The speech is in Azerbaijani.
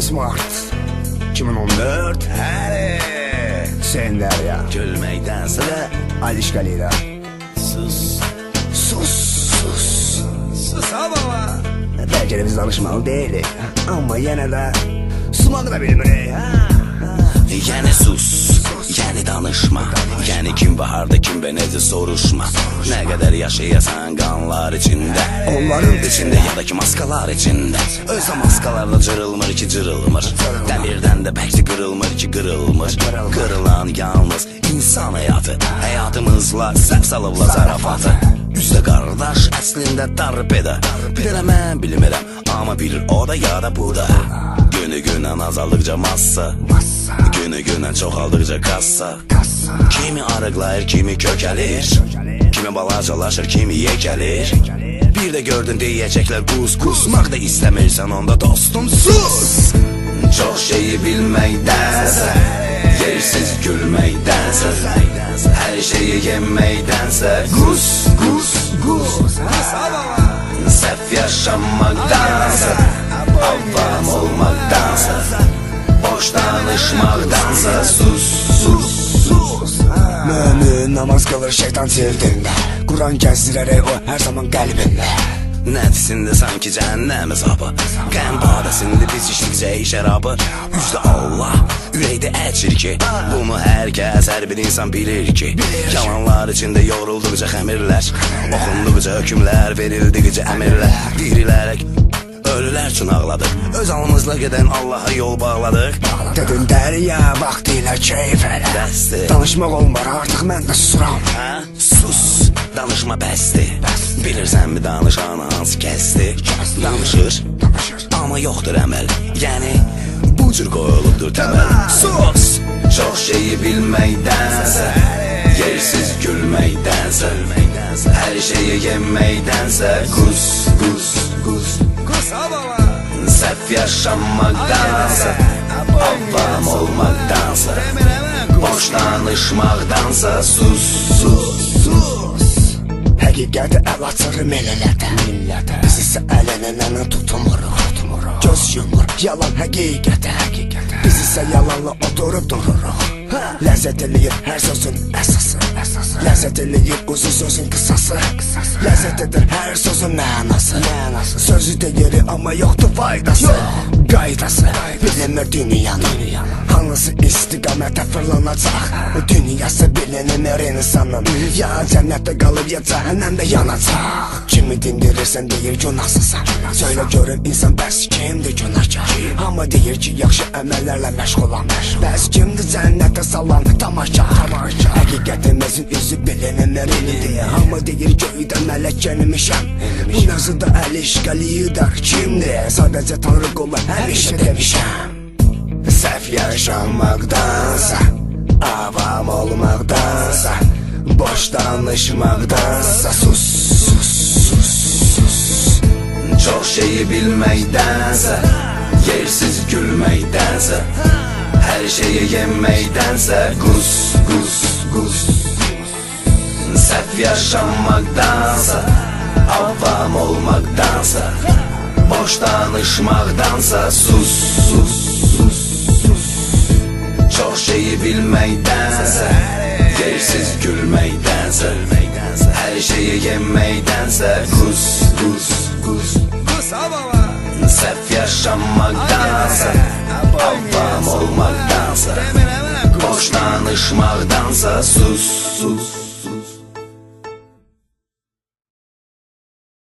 13 Mart 2014. Həli. Hüseyin Derya. Gülməkdənsə Və Alişka Leyla. Sus. Sus, sus. Sus ha baba. Bəlkə də biz danışmalı deyilik. Amma yenə də susmaq da bilmirik. Ha? Yəni sus, yəni danışma. Yəni kim və harda, kim və necə soruşma. Nə qədər yaşayasan qanlar içində, Onların içində ya da ki maskalar içində. Özə maskalarla cırılmır ki cırılmır. Dəmirdən də bəkdi qırılmır ki qırılmır. Qırılan yalnız insan həyatı. Həyatımızla səhv salıbla zarafatı. Üzdə qardaş, əslində torpeda. Bir dənə mən bilmirəm, amma bilir o da ya da bu da. Günü gündən azaldıqca massa, Massa, günü gündən çoxaldıqca kassa. Kassa. Kimi arıqlayır, kimi kökəlir, kimi balacalaşır, kimi yekəlir. Bir də gördün deyəcəklər qus, qusmaq da istəmirsən onda dostum sus. Çox şeyi bilməkdənsə, yersiz gülməkdənsə, hər şeyi yeməkdənsə qus, qus, qus. Səhv yaşamaqdansa, avam olmaqdansa, boş danışmaqdansa sus, sus, sus. Mömin namaz kılır şeytan cildində. Quran gəzdirərək o hər zaman qəlbində. Nəfsində sanki cəhənnəm əzabı, qəm badəsində biz içdikcə ey şərabı. Üzdə Allah, ürəkdə əcir ki, bunu hər kəs, hər bir insan bilir ki. Yalanlar içində yoğrulduqca xəmirlər, oxunduqca hökmlər, verildikcə əmirlər. Dirilərək ölülər üçün ağladıq, öz alnımızla gedən Allaha yol bağladıq. Dedin Dərya, vaxtilə keyf elə. Bəsdir. Danışmaq olmur artıq mən də susuram. Hə? Sus, danışma bəsdir. Bilirsənmi danışan hansı kəsdi? Danışır, Danışır. amma yoxdur əməl. Yəni bu cür qoyulubdur təməl. Sus! Çox şeyi bilməkdənsə, yersiz gülməkdənsə, hər şeyi yeməkdənsə qus, qus, qus. Səhv yaşamaqdansa, avam olmaqdansa, boş danışmaqdansa sus, sus, sus. Həqiqəti əl açır millətə. Biz isə ələnənəni tutmuruq. Göz yumur yalan həqiqətə. Biz isə yalanla oturub dururuq. Ləzzət eləyir hər sözün əsası. Ləzzət eləyir uzun sözün qısası. Ləzzət edir hər sözün mənası. Sözü deyirik amma yoxdur faydası. Qaydası bilinmir dünyanın. Hansı istiqamətə fırlanacaq? Dünyası bilinmir insanın. Ya cənnətdə qalıb ya cəhənnəmdə yanacaq. Kimi dindirirsən deyir günahsızsan. Söylə görüm insan bəs kimdir günahkar? Hamı deyir ki yaxşı əməllərlə məşğulam. Bəs kimdir cənnətə salan tamaşa? Həqiqətimizin üzü bilinmir indi. Hamı deyir göydə mələk gəlmişəm. Bu mövzuda Alişka lider kimdir? Sadəcə Tanrı qulu həmişə demişəm. Səhv yaşamaqdansa, avam olmaqdansa, boş danışmaqdansa sus, sus, sus, sus. Çox şeyi bilməkdənsə, yersiz gülməkdənsə, hər şeyi yeməkdənsə qus, qus, qus. Səhv yaşamaqdansa, avam olmaqdansa, boş danışmaqdansa sus, sus, sus, sus. Çox şeyi bilməkdənsə, yersiz gülməkdənsə, hər şeyi yeməkdənsə qus, qus, qus. Səhv yaşamaqdansa, avam olmaqdansa, boş danışmaqdansa sus, sus.